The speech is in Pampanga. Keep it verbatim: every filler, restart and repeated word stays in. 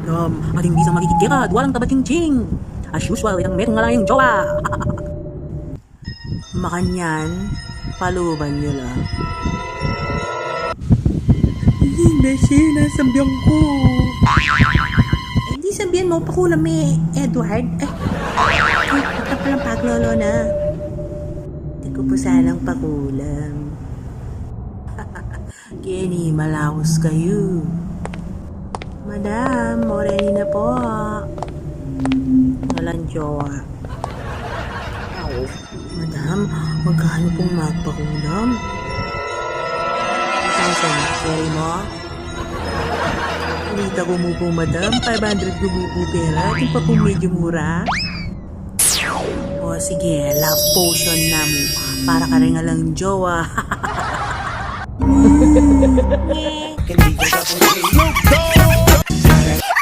Madam, ating bisang makikit keka, duwa lang tabat king ching. As usual, itang metung na lang yung jowa. Makanyan, paluban yu la. Hindi, beshi, nasambian ku. Eh, di sambian mu, pakulam e, Edward. Ay, ay, pakulam, paglolo na. Di ku pu sanang pakulam. Keni, malaus kayu. Madam, moreni na pu. Walang jowa. Madam, magkanu pung magpakulam? One thousand, keri mu? Balita ku mu pu, madam, five hundred ku mu pu pera, atin pa pung medyu mura. O sige, love potion namu para kareng alang jowa.